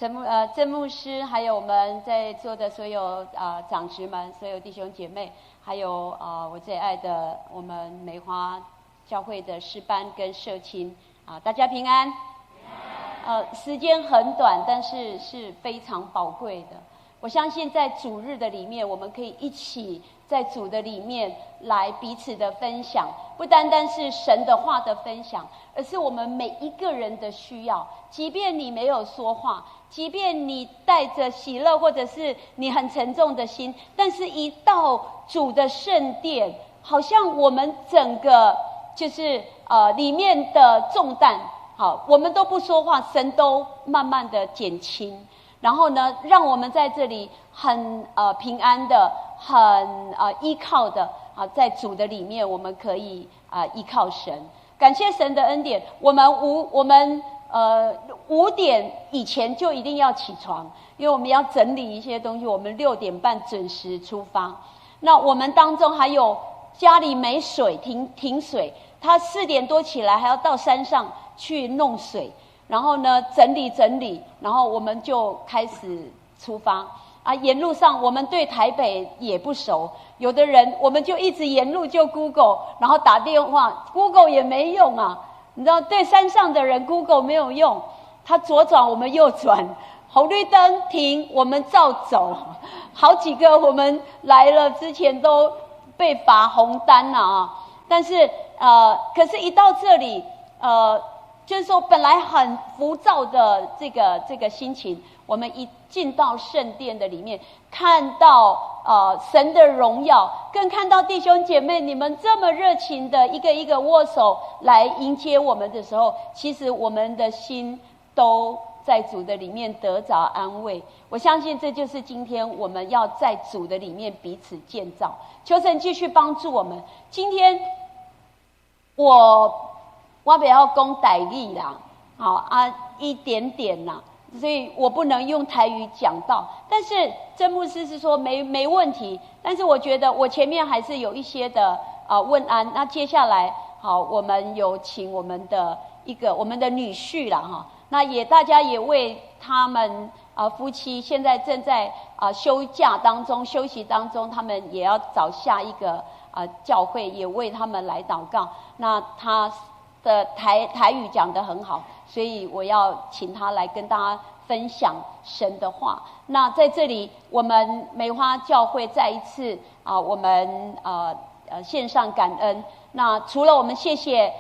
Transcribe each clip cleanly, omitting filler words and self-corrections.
陈牧师，还有我们在座的所有长执们，所有弟兄姐妹，还有我最爱的我们梅花教会的诗班跟社青啊，大家平安。时间很短，但是是非常宝贵的。我相信在主日的里面，我们可以一起在主的里面来彼此的分享，不单单是神的话的分享，而是我们每一个人的需要。即便你没有说话，即便你带着喜乐，或者是你很沉重的心，但是一到主的圣殿，好像我们整个就是里面的重担，好，我们都不说话，神都慢慢的减轻。然后呢，让我们在这里很平安的，很依靠的啊，在主的里面，我们可以依靠神，感谢神的恩典。我们5点以前就一定要起床，因为我们要整理一些东西。我们6点半准时出发。那我们当中还有家里没水停水，他4点多起来还要到山上去弄水。然后呢，整理整理，然后我们就开始出发啊。沿路上我们对台北也不熟，有的人我们就一直沿路就 Google，然后打电话，Google 也没用啊。你知道，对山上的人 Google 没有用，他左转我们右转，红绿灯停我们照走。好几个我们来了之前都被罚红单了啊。但是可是一到这里，就是说，本来很浮躁的这个心情，我们一进到圣殿的里面，看到神的荣耀，更看到弟兄姐妹你们这么热情的一个一个握手来迎接我们的时候，其实我们的心都在主的里面得着安慰。我相信这就是今天我们要在主的里面彼此建造，求神继续帮助我们。今天我袂晓讲台语啦，好啊，一点点啦，所以我不能用台语讲道。但是曾牧师是说没问题，但是我觉得我前面还是有一些的问安。那接下来好，我们有请我们的一个我们的女婿啦哈，那也大家也为他们夫妻现在正在休假当中休息当中，他们也要找下一个教会，也为他们来祷告。那他的台语讲得很好，所以我要请他来跟大家分享神的话。那在这里，我们梅花教会再一次啊，我们献上感恩。那除了我们谢谢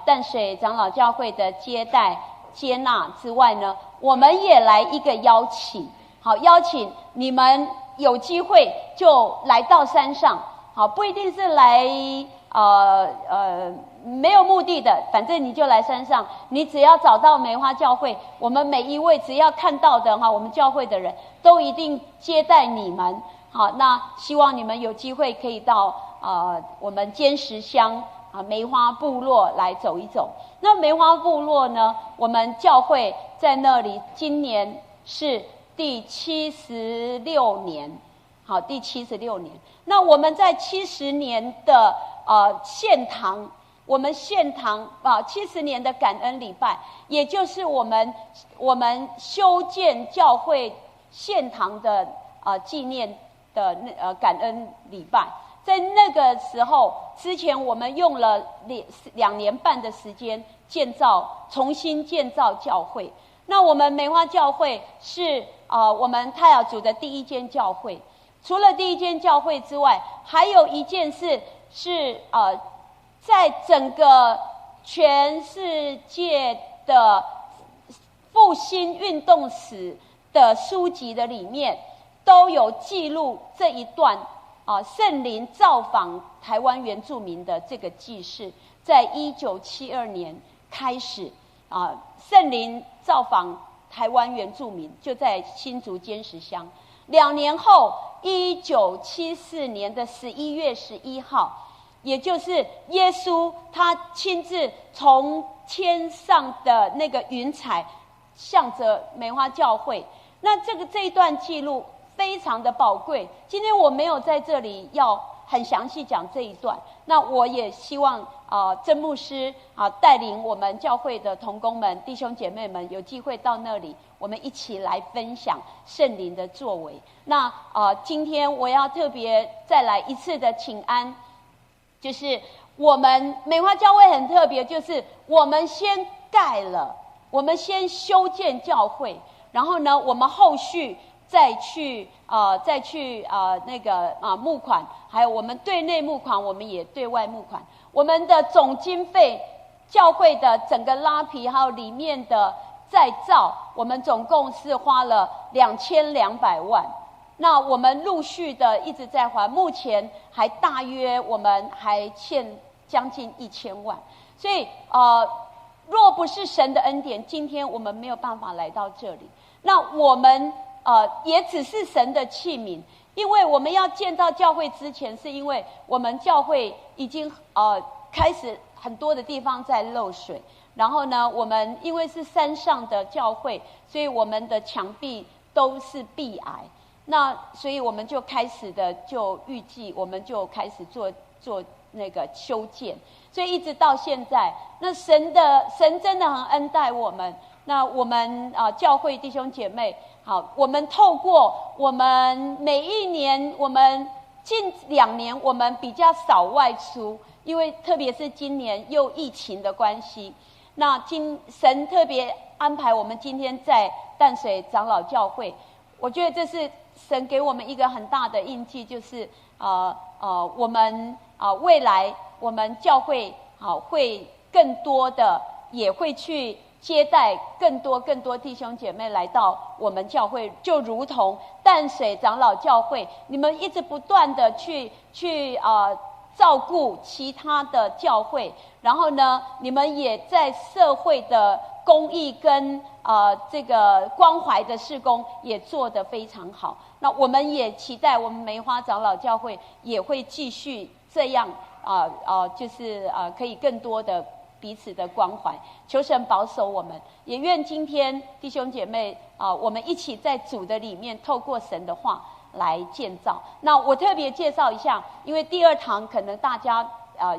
淡水长老教会的接待接纳之外呢，我们也来一个邀请，好，邀请你们有机会就来到山上，好，不一定是来没有目的的，反正你就来山上，你只要找到梅花教会，我们每一位只要看到的哈，我们教会的人都一定接待你们。好，那希望你们有机会可以到我们尖石乡啊梅花部落来走一走。那梅花部落呢，我们教会在那里今年是第七十六年，好，第七十六年。那我们在70年的献堂。我们献堂啊，七十年的感恩礼拜，也就是我们修建教会献堂的纪念的那感恩礼拜，在那个时候之前，我们用了2年半的时间建造，重新建造教会。那我们梅花教会是我们泰雅族的第一间教会，除了第一间教会之外，还有一件事是在整个全世界的复兴运动史的书籍的里面，都有记录这一段圣灵造访台湾原住民的这个记事，在1972年开始啊，圣灵造访台湾原住民，就在新竹尖石乡。2年后，1974年的11月11号，也就是耶稣他亲自从天上的那个云彩，向着梅花教会。那这一段记录非常的宝贵。今天我没有在这里要很详细讲这一段。那我也希望曾牧师带领我们教会的同工们、弟兄姐妹们，有机会到那里，我们一起来分享圣灵的作为。那今天我要特别再来一次的请安，就是我们梅花教会很特别，就是我们先盖了，我们先修建教会，然后呢，我们后续再去那个募款，还有我们对内募款，我们也对外募款。我们的总经费，教会的整个拉皮还有里面的再造，我们总共是花了2200万。那我们陆续的一直在还，目前还大约我们还欠将近1000万。所以若不是神的恩典，今天我们没有办法来到这里。那我们也只是神的器皿，因为我们要建造教会之前，是因为我们教会已经开始很多的地方在漏水，然后呢，我们因为是山上的教会，所以我们的墙壁都是壁癌，那所以我们就开始的就预计，我们就开始做做那个修建，所以一直到现在，那神真的很恩待我们。那我们教会弟兄姐妹，好，我们透过我们每一年，我们近2年我们比较少外出，因为特别是今年又疫情的关系。那神特别安排我们今天在淡水长老教会，我觉得这是神给我们一个很大的印记，就是我们未来我们教会会更多的也会去接待更多更多弟兄姐妹来到我们教会，就如同淡水长老教会，你们一直不断的去照顾其他的教会，然后呢，你们也在社会的公益跟这个关怀的事工也做得非常好。那我们也期待我们梅花长老教会也会继续这样就是可以更多的彼此的关怀，求神保守我们，也愿今天弟兄姐妹我们一起在主的里面，透过神的话来建造。那我特别介绍一下，因为第二堂可能大家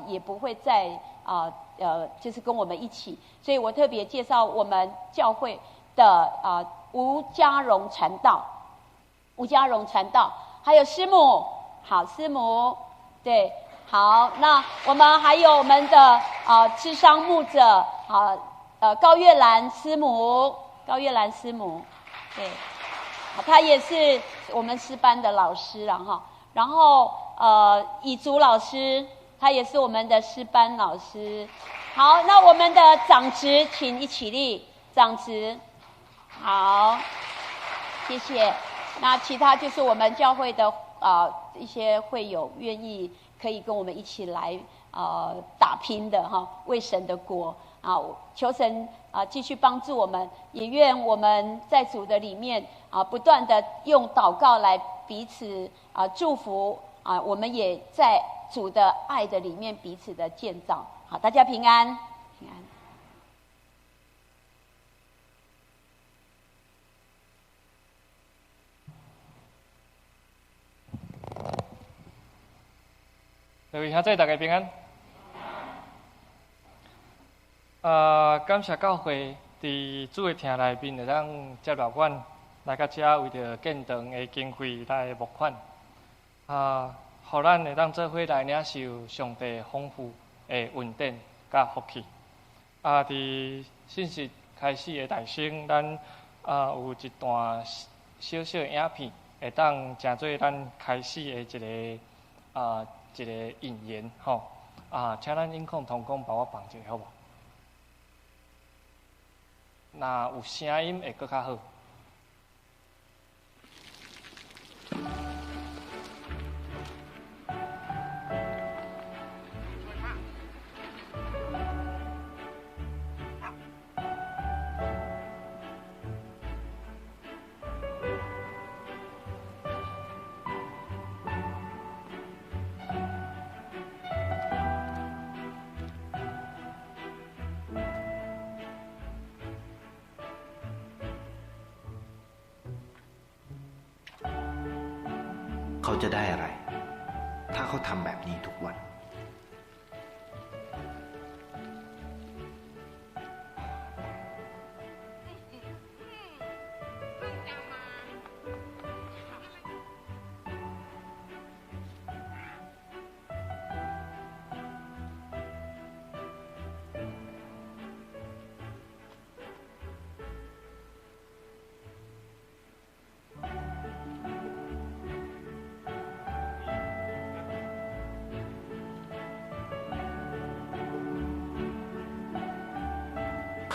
也不会再就是跟我们一起，所以我特别介绍我们教会的吴家荣传道，吴家荣传道，还有师母，好，师母，对。好，那我们还有我们的咨商牧者，高月兰师母，高月兰师母，对，他也是我们师班的老师了哈。然后以竹老师，他也是我们的师班老师。好，那我们的长执，请一起立，长执，好，谢谢。那其他就是我们教会的一些会友愿意可以跟我们一起来打拼的哈，为神的国啊，求神继续帮助我们，也愿我们在主的里面不断的用祷告来彼此祝福我们也在主的爱的里面彼此的建造。好，大家平安，平安。各位兄弟，大家平安。感谢教会伫主的厅内面会当接纳阮来到遮，为著建堂的经费来募款。予咱会当做伙来领受上帝丰富的恩典佮福气。伫信息开始的大声，咱有一段小小的影片，会当成做咱开始的一个引言吼。请咱音控同工帮我放一下好无？若有声音会阁较好。 เขาจะได้อะไร ถ้าเขาทำแบบนี้ทุกวัน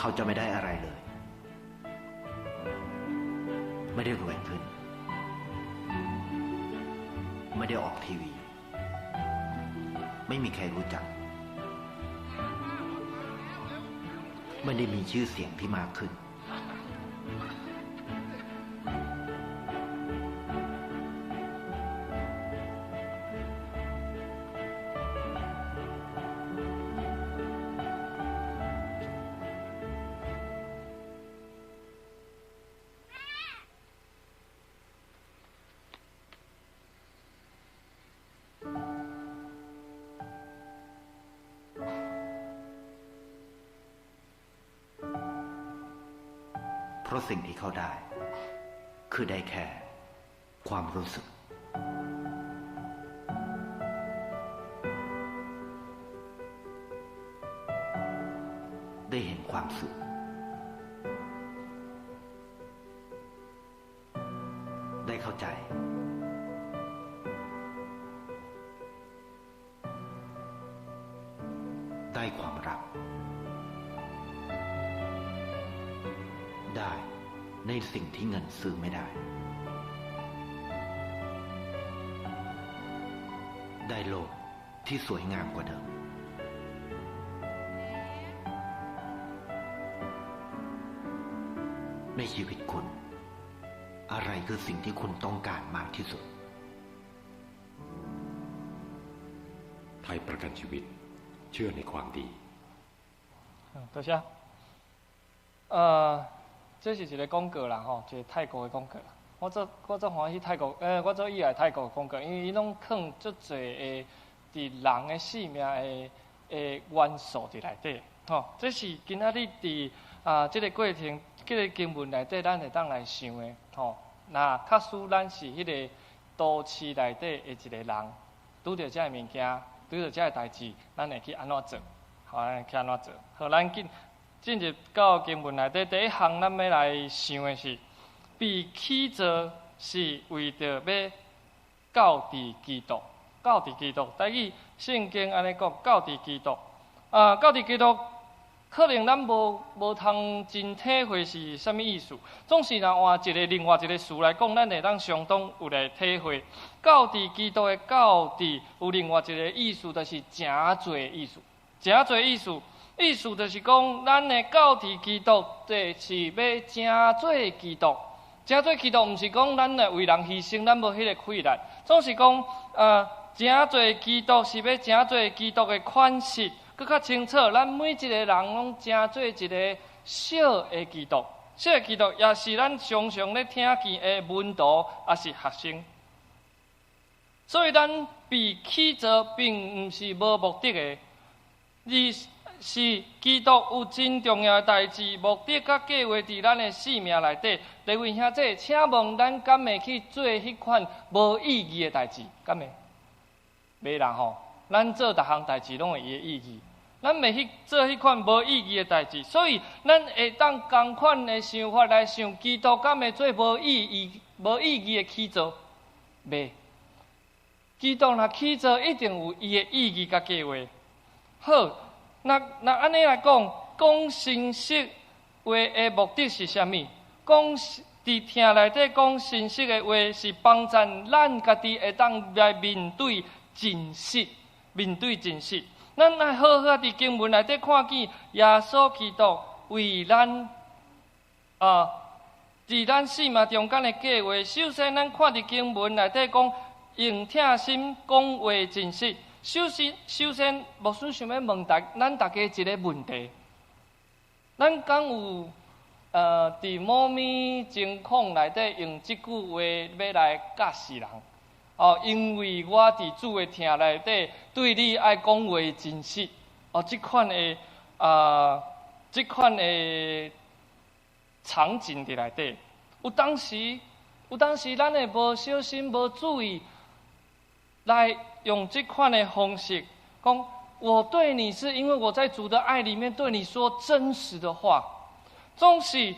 เขาจะไม่ได้อะไรเลย ไม่ได้รวยขึ้น ไม่ได้ออกทีวี ไม่มีใครรู้จัก ไม่ได้มีชื่อเสียงที่มากขึ้น เพราะสิ่งที่เขาได้ คือได้แค่ ความรู้สึก ได้เห็นความสุข ได้เข้าใจ ได้ความรัก ได้ในสิ่งที่เงินซื้อไม่ได้ ได้โลกที่สวยงามกว่าเดิม ในชีวิตคุณ อะไรคือสิ่งที่คุณต้องการมากที่สุด ไทยประกันชีวิต เชื่อในความดี 多谢。这是一个广告啦，吼，一个泰国的广告。我足欢喜泰国，我足喜爱泰国的广告，因为伊拢囥足济的伫人的生命的元素伫内底，吼。这是今仔日伫这个过程，这个经文内底，咱会当来想的，吼。那假使咱是彼个都市内底的一个人，拄著这个物件，拄著这个代志，咱会去按怎做？好，咱会去按怎做？好，咱紧进入到经文内底，第一项咱欲来想的是，被起造是为著欲到佇基督，到佇基督。台语圣经按呢讲，到佇基督。到佇基督，可能咱无通真体会是啥物意思。总是若换一个另外一个词来讲，咱会当相当有来体会。到佇基督的到佇有另外一个意思，就是成做的意思。成做意思，意思就是讲，咱的到佇基督，就是欲成做基督。成做基督，毋是讲咱来为人牺牲，咱无彼个气力。总是讲，成做基督是欲成做基督的款式，阁较清楚。咱每一个人拢成做一个小的基督，小的基督也是咱常常咧听见的门徒，也是学生。所以咱被起造，并毋是无目的的，而是基督有真重要的代志、目的佮计划伫咱的生命内底。各位兄弟，请问咱敢会去做彼款无意义的代志？敢会？袂啦吼！咱做逐项代志拢有伊的意义，咱袂去做彼款无意义的代志，所以咱会当仝款的想法来想，基督敢会做无意义的起造？袂。基督若起造，一定有伊的意义佮计划。好。那按呢来讲，讲信息话的目的是啥物？讲伫听内底讲信息的话，是帮助咱家己会当来面对真实，面对真实。咱爱好好伫经文内底看见耶稣基督为咱伫咱生命中间的计划。首先，咱看伫经文内底讲，用疼心讲话真实。首先，牧师想欲问咱大家一个问题：咱敢有伫某物情况内底用这句话欲来教示人？哦，因為我佇主的疼內底對你愛講話真實。哦，這款的場景佇內底，有當時咱會無小心、無注意，來用這款的方式講，我對你是因為我在主的愛裡面對你說真實的話，總是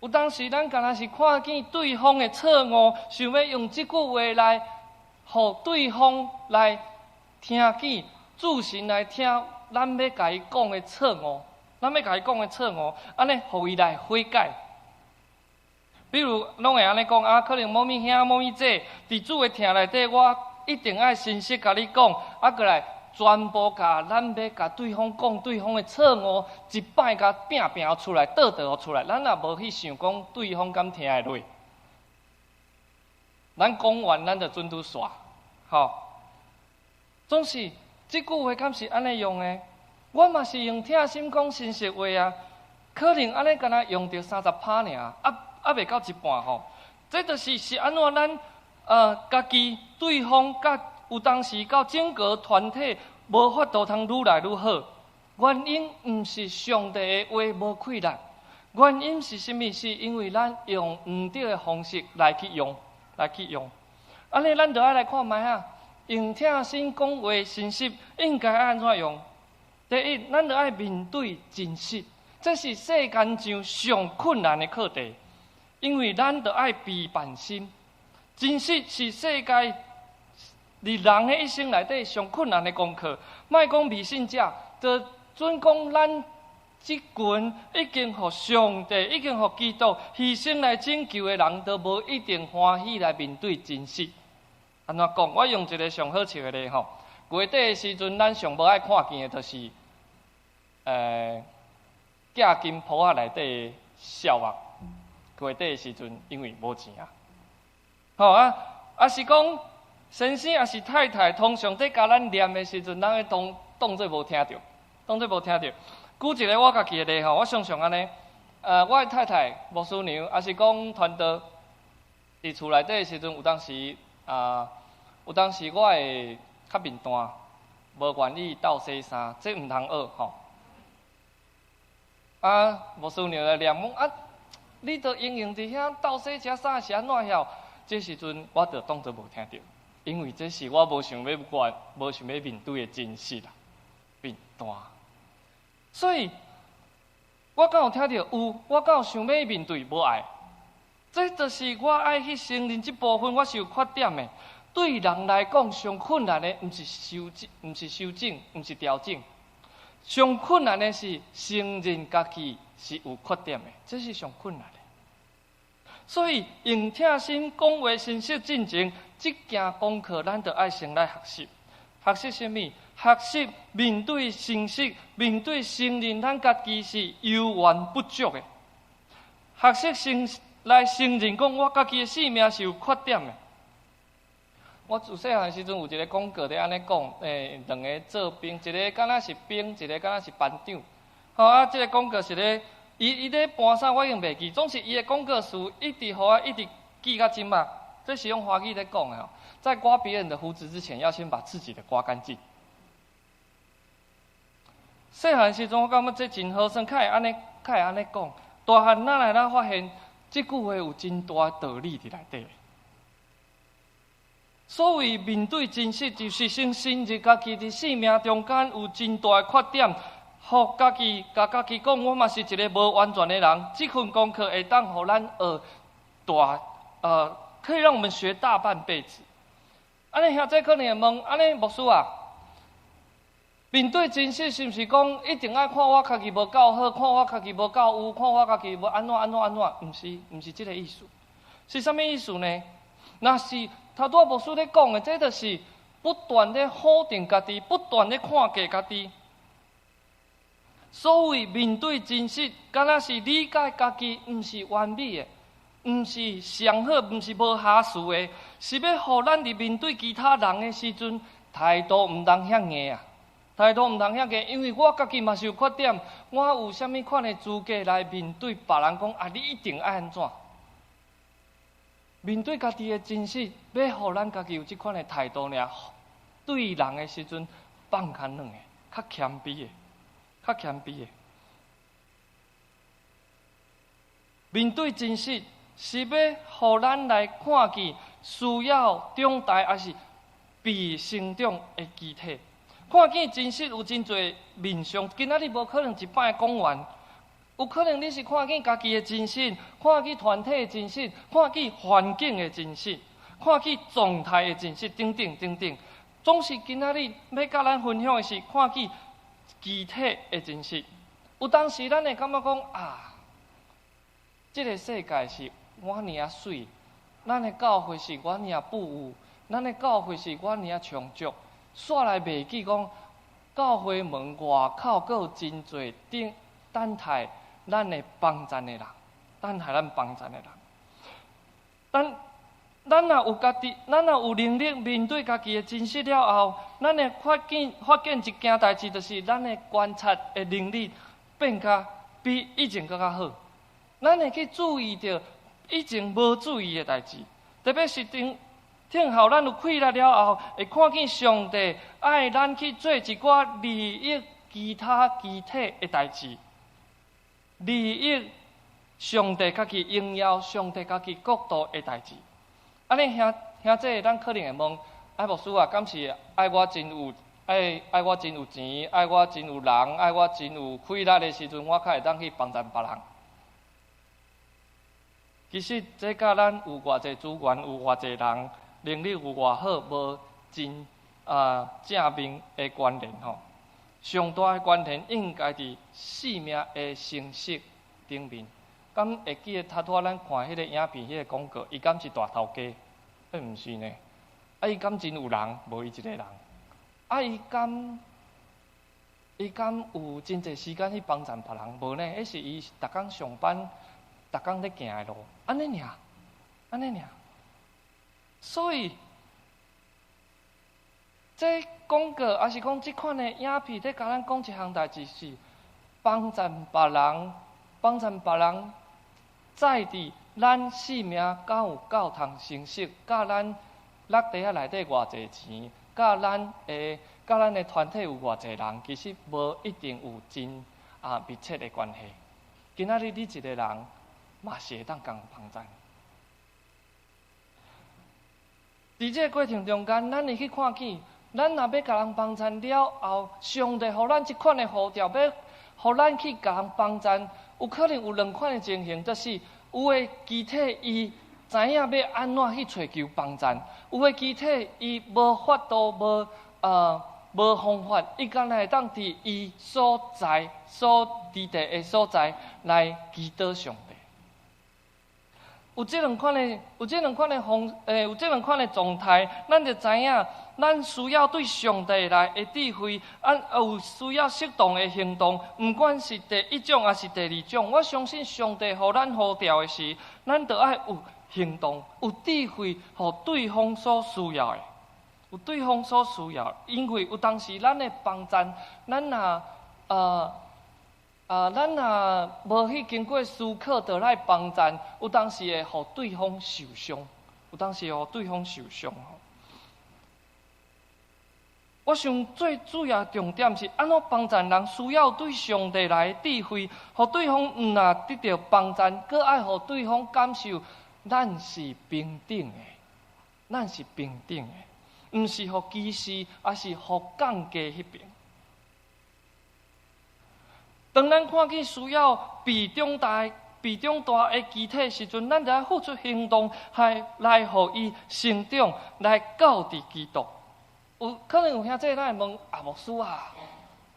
有當時咱敢若是看見對方的錯誤，想欲用這句話來，予對方來聽見，注神來聽咱欲共伊講的錯誤，咱欲共伊講的錯誤，按呢予伊來悔改。比如攏會按呢講啊，可能某咪兄、某咪姐，佇主的疼內底，我一定愛誠實共你講，啊，閣來全部共咱欲共對方講對方的錯誤，一擺共拚拚出來，倒倒出來，咱也無去想講對方敢聽會落。咱講完，咱就準拄煞，吼。總是這句話敢是按呢用的？我嘛是用疼心講誠實話啊，可能按呢敢若用著30%爾，猶未到一半吼。這就是是按怎咱家己對方佮有當時到整個團體無法度通愈來愈好，原因毋是上帝的話無氣力，原因是啥物？是因為咱用毋對的方式來去用，來去用。按呢，咱就愛來看覓啊，用疼心講話誠實應該按怎用？第一，咱就愛面對真實，這是世間上上困難的課題，因為咱就愛批判心。真實是世界佇人的一生內底上困難的功課。莫講未信者，就準講咱這群已經予上帝、已經予基督犧牲來拯救的人，都無一定歡喜來面對真實。按怎講？我用一個上好笑的例吼。月底的時陣，咱上無愛看見的，就是寄金鋪仔內底的數目。月底的時陣，因為無錢啊。吼啊，抑是講先生抑是太太，通常佇共咱念的時陣，咱會當當做無聽著，當做無聽著。舉一個我家己的例吼，我常常按呢，我的太太牧師娘，抑是講傳道，佇厝內底的時陣，有當時我會較面彈，無願意鬥洗衫，這毋通學吼。啊，牧師娘來念講啊，你都閒閒佇遐鬥洗這衫是按怎曉？這時陣我就當做無聽著，因為這是我無想欲管、無想欲面對的真實啦，面彈。所以，我敢有聽著？有，我敢有想欲面對？無愛。這就是我愛去承認這部分，我是有缺點的。對人來講，上困難的毋是修正，毋是修正，毋是調整。上困難的是承認家己是有缺點的，這是上困難的。所以用疼心講話、誠實進前，這件功課咱就愛先來學習。學習啥物？學習面對誠實，面對承認咱家己是猶原不足的。學習先來承認講，我家己的生命是有缺點的。我自細漢時陣有一個廣告佇按呢講，兩个做兵，一个敢若是兵，一个敢若是班長。吼啊，這个廣告是咧，伊咧搬啥我已經袂記，總是伊的廣告詞一直予我一直記到這馬。這是用華語咧講的吼，在刮別人的鬍子之前，要先把自己的刮乾淨。細漢時陣我感覺這真好耍，較會按呢，較會按呢講。大漢咱來咱發現，這句話有真大的道理佇內底。所謂面對真實，就是先承認家己佇生命中間有真大的缺點，予家己共家己講，我嘛是一个無完全的人。這份功課會當予咱學大，可以讓我們學大半輩子。按呢兄弟可能會問，按呢牧師啊，面對真實是毋是講一定愛看我家己無夠好，看我家己無夠有，看我家己無按怎按怎按怎？毋是，毋是這个意思。是啥物意思呢？若是頭拄仔牧師咧講的，這就是不斷咧否定家己，不斷咧看低家己。所謂面對真實，敢若是理解家己毋是完美的，毋是上好，毋是無瑕疵的，是欲予咱佇面對其他人的時陣，態度毋通遐硬啊，態度毋通遐硬，因為我家己嘛是有缺點，我有啥物款的資格來面對別人講啊？你一定愛按怎？面對家己的真實，欲予咱家己有這款的態度爾，對人的時陣放較軟的，較謙卑的，較謙卑的。面對真實，是欲予咱來看見需要長大，抑是被成長的肢體。看見真實有真濟面相，今仔日無可能一擺講完。有可能你是看見家己的真實，看見團體的真實，看見環境的真實，看見狀態的真實，等等等等。總是今仔日欲佮咱分享的是看見肢體的真實。有當時咱會感覺講啊，這個世界是我爾媠，咱的教會是我爾富有，咱的教會是我爾充足。煞來袂記講，教會門外口閣有真濟等等待咱的幫贊的人，等待咱幫贊的人。咱若有家己，咱若有能力面對家己的真實了後，咱會發現一件代誌，就是咱的觀察的能力變較比以前閣較好。咱會去注意著以前無注意的代誌，特別是當聽候咱有氣力了後，會看見上帝愛咱去做一寡利益其他肢體的代誌，利益上帝家己榮耀、上帝家己國度的代誌。按呢兄兄姊，咱可能會問：啊牧師啊，敢是愛我真有愛愛我真有錢，愛我真有人，愛我真有氣力的時陣，我較會當去幫贊別人？其實這佮咱有偌濟資源，有偌濟人，能力有偌好，無真正面的關聯吼。上大的關聯應該佇生命的成熟頂面。敢會記得頭拄仔咱看彼個影片，彼個廣告，伊敢是大頭家？欸，毋是呢。啊，伊敢真有人？無伊一個人。啊，伊敢有真濟時間去幫贊別人？無呢，彼是伊逐工上班，逐工咧行的路。按呢爾，按呢爾。所以，這廣告抑是講這款的影片，咧共咱講一項代誌是幫贊別人，幫贊別人，在佇咱生命敢有夠通成熟，佮咱落袋仔內底偌濟錢，佮咱的團體有偌濟人，其實無一定有真密切的關係。今仔日你一個人嘛是會當共幫贊。佇這個過程中間，咱會去看見，咱若欲共人幫贊了後，上帝予咱這款的呼召，欲予咱去共人幫贊，有可能有兩款的情形，就是有的肢體伊知影欲按怎去揣求幫贊，有的肢體伊無法度無方法，伊敢若會當佇伊所在所佇地的所在來祈禱上帝。有這兩款的狀態，咱就知影，咱需要對上帝來的智慧，有需要適當的行動，毋管是第一種抑是第二種，我相信上帝予咱呼召的時，咱就愛有行動，有智慧，予對方所需要的，有對方所需要的，因為有當時咱的幫贊，咱若無去經過思考，就來幫贊，有當時會予對方受傷，有當時會予對方受傷。我想最主要重點是，按怎幫贊人需要對上帝來智慧，予對方毋若得著幫贊，閣愛予對方感受，咱是平等的，咱是平等的，毋是予歧視，抑是予降低彼邊。當咱看見需要被長大的肢體時陣，咱就愛付出行動，來予伊成長，來到佇基督。有可能有兄姊咱會問啊，牧師啊，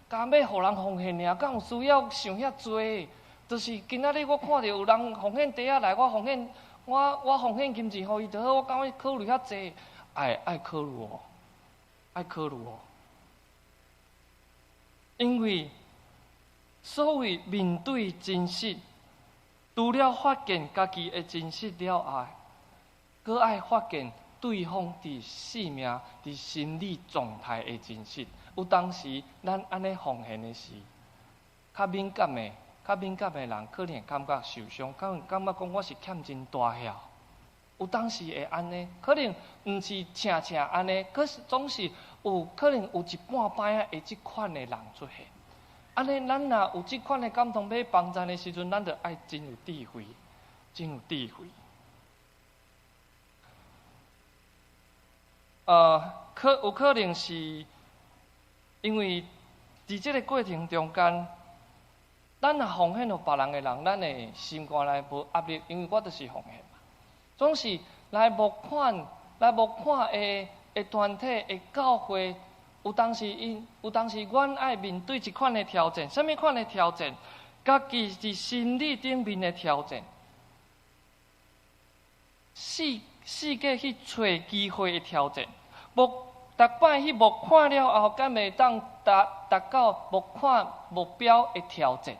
敢欲予人奉獻爾，敢有需要想遐濟？就是今仔日我看著有人奉獻袋仔來，我奉獻，我奉獻金錢予伊就好，我敢欲考慮遐濟？愛考慮哦，愛考慮哦，因為所謂面對真實，除了發現家己的真實了後，閣愛發現對方佇生命、佇心理狀態的真實。有當時咱按呢奉獻的時，較敏感的人可能會感覺受傷，可能感覺講我是欠真大曉。有當時會按呢，可能毋是正正按呢，可是總是有可能有一半擺仔會這款的人出現。按呢，咱若有這款的感動欲幫贊的時陣，咱就愛真有智慧，真有智慧。有可能是因為佇這個過程中間，咱若奉獻予別人的人，咱的心肝內無壓力，因為我就是奉獻嘛。總是來募款、來募款的團體的教會，有當時𪜶，有當時阮愛面對這款的挑戰，啥物款的挑戰？家己佇心理頂面的挑戰，四界去揣機會的挑戰，逐擺去募款了後，敢會當達到募款目標的挑戰，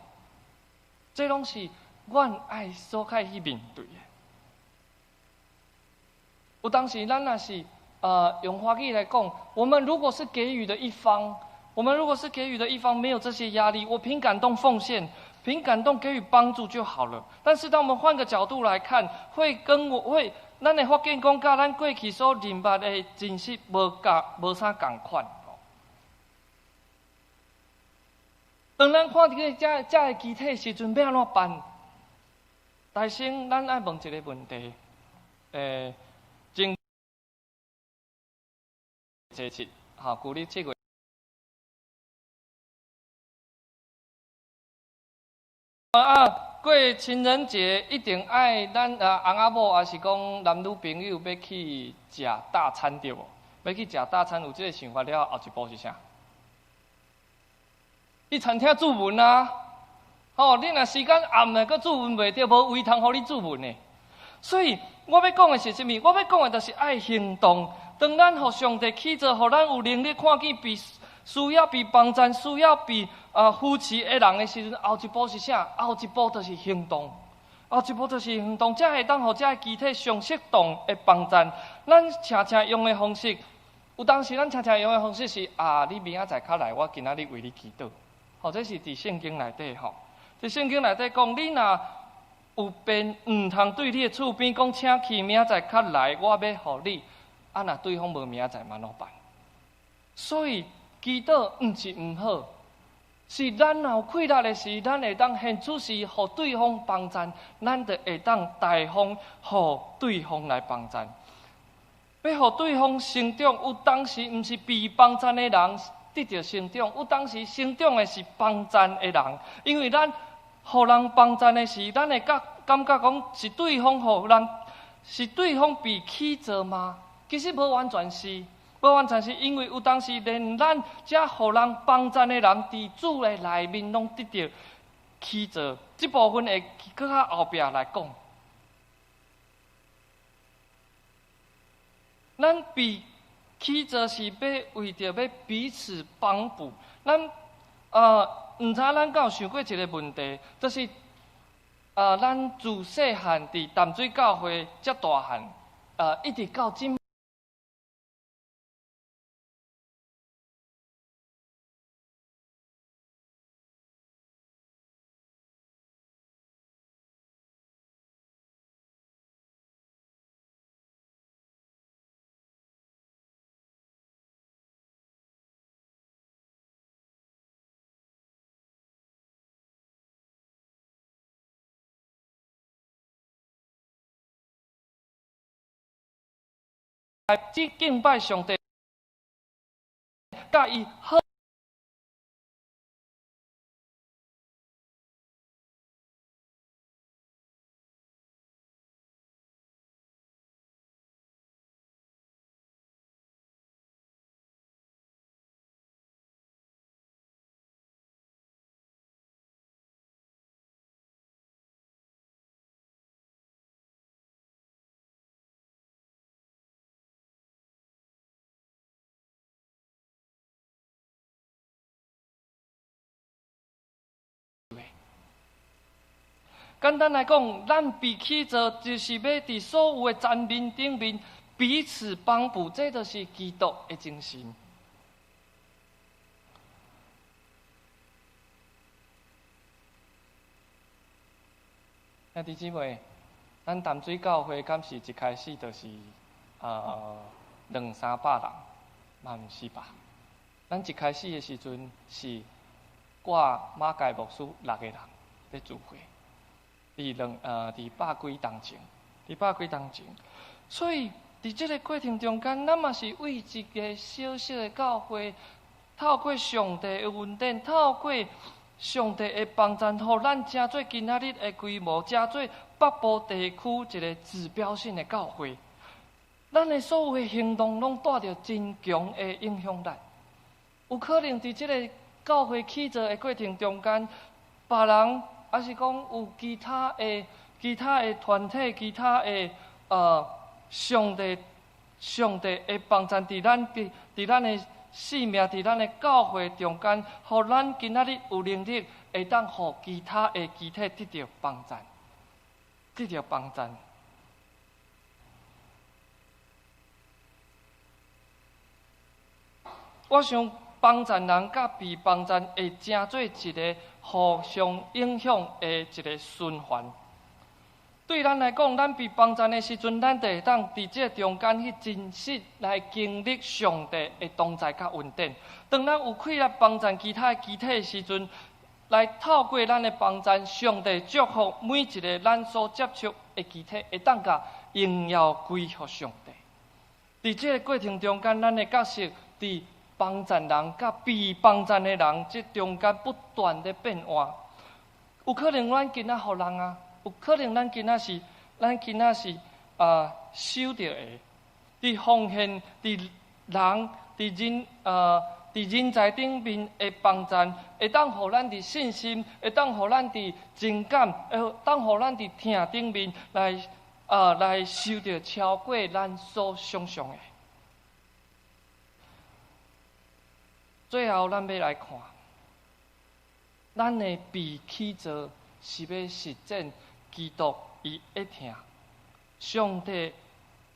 這攏是阮愛所愛去面對的。有當時咱若是用華語來講，我們如果是給予的一方，我們如果是給予的一方，沒有這些壓力，我憑感動奉獻，憑感動給予幫助就好了。但是當我們換個角度來看，會跟我會，咱會發現講，佮咱過去所認捌的真實無啥仝款。當咱看著這个肢體時陣，欲按怎辦？大先，咱愛問一個問題，前七，哈，舊曆7月。啊，過情人節一定愛咱啊翁仔某，抑是講男女朋友欲去食大餐對無？欲去食大餐，有這个想法了後，後一步是啥？去餐廳注文啊！吼，你若時間暗的，閣注文袂著，無位通予你注文的。所以我欲講的是啥物？我欲講的就是愛行動。當咱予上帝起造，予咱有能力看見被需要被幫贊、需要被扶持的人的時陣，後一步是啥？後一步就是行動。後一步就是行動，才會當予這个肢體上適當的幫贊。咱常常用的方式，有當時咱常常用的方式是啊，你明仔載較來，我今仔日為你祈禱。吼，這是佇聖經內底吼，佇聖經內底講，你若有便毋通對你的厝邊講，請去明仔載較來，我欲予你。啊，若對方無明仔載，嘛怎辦？所以祈禱毋是毋好，是咱若有氣力的時，咱會當現出時，予對方幫贊，咱就會當大方予對方來幫贊。欲予對方成長，有當時毋是被幫贊的人得著成長，有當時成長的是幫贊的人，因為咱予人幫贊的時，咱會感覺講是對方予人，是對方被起造嗎？其實無完全是，無完全是因為有當時連咱這予人幫贊的人，佇主的內面攏得著起造，這部分會閣較後壁來講。咱被起造是欲為著欲彼此幫補。咱毋知咱敢有想過一個問題，就是咱自細漢佇淡水教會遮大漢，一直到今。只敬拜上帝，佮伊好。簡單來講，咱被起造就是欲佇所有的層面頂面彼此幫補，這就是基督的精神。兄弟姊妹，咱淡水教會敢是一開始就是兩三百人，嘛毋是吧？咱一開始的時陣是我馬偕牧師六個人咧聚會，佇百幾冬前，佇百幾冬前，所以佇這個過程中間，咱嘛是為一個小小的教會，透過上帝的恩典，透過上帝的幫贊，予咱成做今仔日的規模，成做北部地區一個指標性的教會。咱的所有的行動，攏帶著真強的影響力。有可能佇這個教會起造的過程中間，別人抑是講有其他的團體、其他的上帝會幫贊佇咱的生命、佇咱的教會中間，予咱今仔日有能力會當予其他的肢體得著幫贊，得著幫贊。我想幫贊人佮被幫贊會成做一個互相影響的一個循環。對咱來講，咱被幫贊的時陣，咱就會當佇這中間去真實來經歷上帝的同在佮恩典。當咱有氣力幫贊其他的肢體的時陣，來透過咱的幫贊，上帝祝福每一個咱所接觸的肢體，會當共榮耀歸予上帝。佇這個過程中間，咱的角色佇幫贊人佮被幫贊的人，這中間不斷的變換。有可能咱今仔予人啊，有可能咱今仔是受著的，佇奉獻，佇人，佇人才頂面的幫贊，會當予咱佇信心，會當予咱佇情感，會當予咱佇疼頂面來受著超過咱所想像的。最後，咱欲來看，咱的被起造是欲實踐基督伊的疼。上帝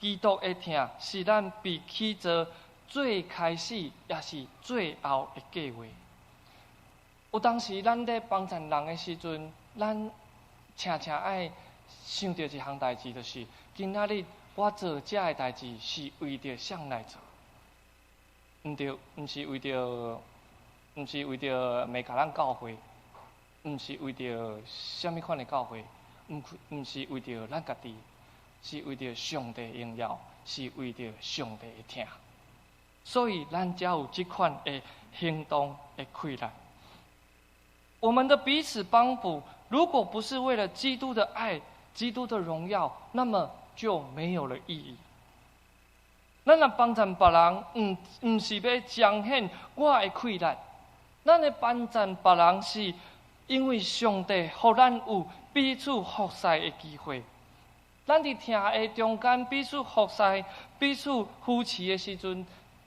基督的疼是咱被起造最開始，也是最後的計劃。有當時咱咧幫贊人的時陣，咱常常愛想著一項代誌，就是今仔日我做這个代誌是為著啥來做？毋對，毋是為著瑪迦南教會，毋是為著啥物款的教會，毋是為著咱家己，是為著上帝榮耀，是為著上帝的疼。所以咱才有這款的行動的氣力。我們的彼此幫補，如果不是為了基督的愛、基督的榮耀，那麼就沒有了意義。咱若幫贊別人，毋是欲彰顯我的氣力。咱的幫贊別人，是因為上帝予咱有彼此服侍的機會。咱佇疼的中間彼此服侍、彼此扶持的時陣，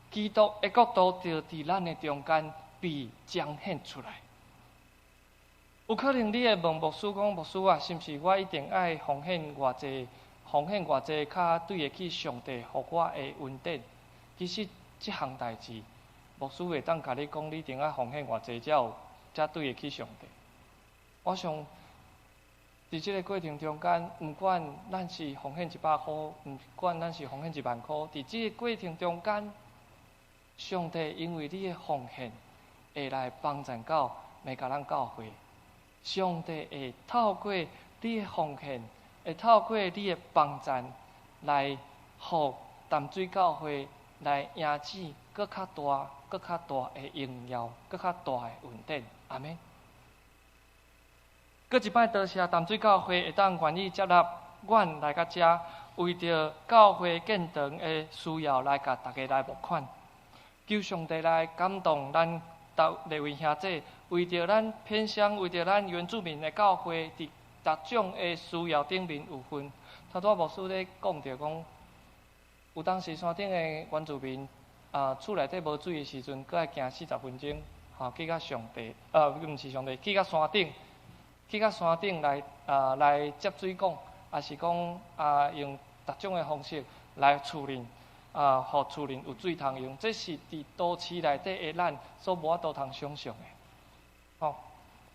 基督的國度就佇咱的中間被彰顯出來。有可能你會問牧師講：牧師啊，是毋是我一定愛奉獻偌濟？奉獻偌濟，較對得起上帝予我的恩典？其實這項代誌，牧師會當共你講，你一定愛奉獻偌濟，才對得起上帝。我想，佇這個過程中間，毋管咱是奉獻100箍，毋管咱是奉獻1萬箍，佇這個過程中間，上帝因為你的奉獻，會來幫贊到瑪迦南教會。上帝會透過你的奉獻，會透過你的幫贊，來予淡水教會來贏取閣較大、閣較大的榮耀、閣較大的恩典。阿們。閣一擺多謝淡水教會會當願意接納阮來到遮，為著教會建堂的需要來共大家來募款。求上帝來感動咱逐位兄弟，為著咱偏鄉、為著咱原住民的教會，佇逐種的需要頂面有份。頭拄仔牧師咧講著講，有當時山頂的原住民啊，厝內底無水的時陣，閣愛行40分鐘，吼去到上帝，毋是上帝，去到山頂，去到山頂來接水管，抑是講啊，用逐種的方式來處理，啊，予厝內有水通用。這是佇都市內底的咱所無法度通想像的，吼，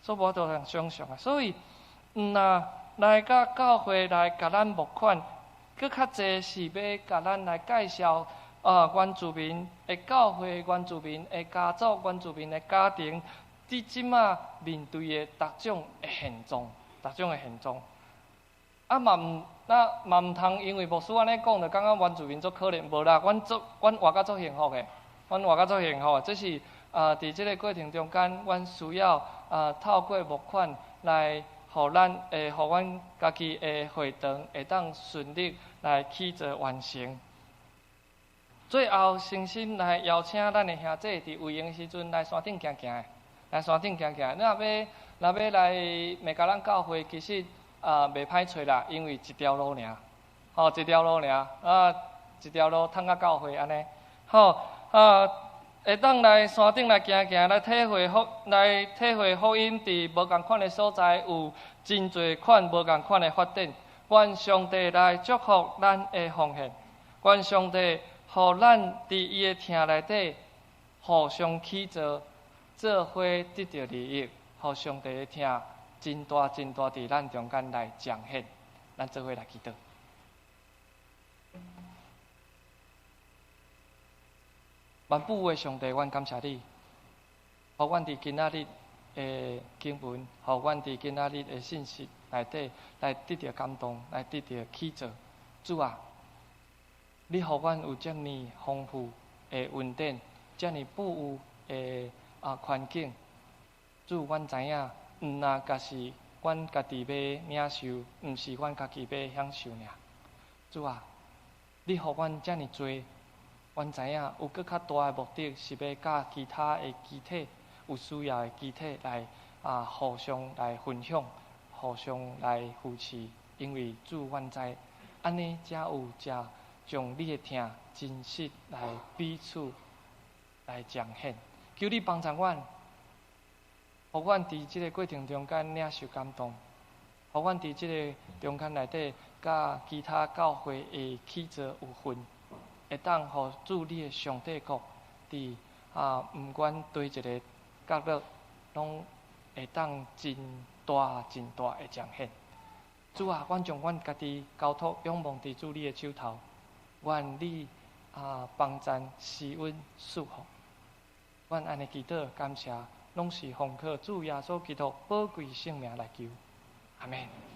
所無法度通想像的。所以，毋若來到教會來共咱募款，閣較濟是欲共咱來介紹啊原住民的教會、原住民的家族、原住民的家庭，佇這馬面對的逐種的現狀，逐種的現狀。啊嘛毋，那嘛毋通因為牧師按呢講，就感覺原住民足可憐，無啦，阮足，阮活甲足幸福的，阮活甲足幸福的，這是啊，佇這个過程中間，阮需要啊透過募款來，予咱會，予阮家己的會堂會當順利來起造完成。最後，誠心來邀請咱的兄弟佇有閒的時陣來山頂行行的，來山頂行行。你若欲，若欲來麥加咱教會，其實啊袂歹揣啦，因為一條路爾，吼，一條路爾，啊，一條路通到教會按呢，吼，啊，會當來山頂來行行，來體會福音佇無仝款的所在有真濟款無仝款的發展。願上帝來祝福咱的奉獻，願上帝予咱佇伊的疼內底互相起造，做伙得著利益，予上帝的疼真大真大佇咱中間來彰顯。咱做伙來祈禱。萬古的上帝，阮感謝你，予阮佇今仔日的經文，予阮佇今仔日的信息內底來得著感動，來得著起造。主啊，你予阮有遮爾豐富的恩典，遮爾富有的啊環境。主，阮知影，毋若共是阮家己欲領受，毋是阮家己欲享受爾。主啊，你予阮遮爾濟。阮知影有閣較大的目的，是欲佮其他的肢體，有需要的肢體來啊，互相來分享，互相來扶持。因為主，阮知，按呢才有誠將你的疼真實來彼此來彰顯。求你幫助阮，予阮佇這个過程中間領受感動，予阮佇這个中間內底，佮其他教會的起造有份。會當予主你的上帝國，佇啊，毋管佗一个角落，攏會當真大真大的彰顯。主啊，阮將阮家己交託仰望佇主你的手頭，願你啊幫贊施恩賜福。阮按呢祈禱感謝，攏是奉靠主耶穌基督寶貴聖名來求。阿們。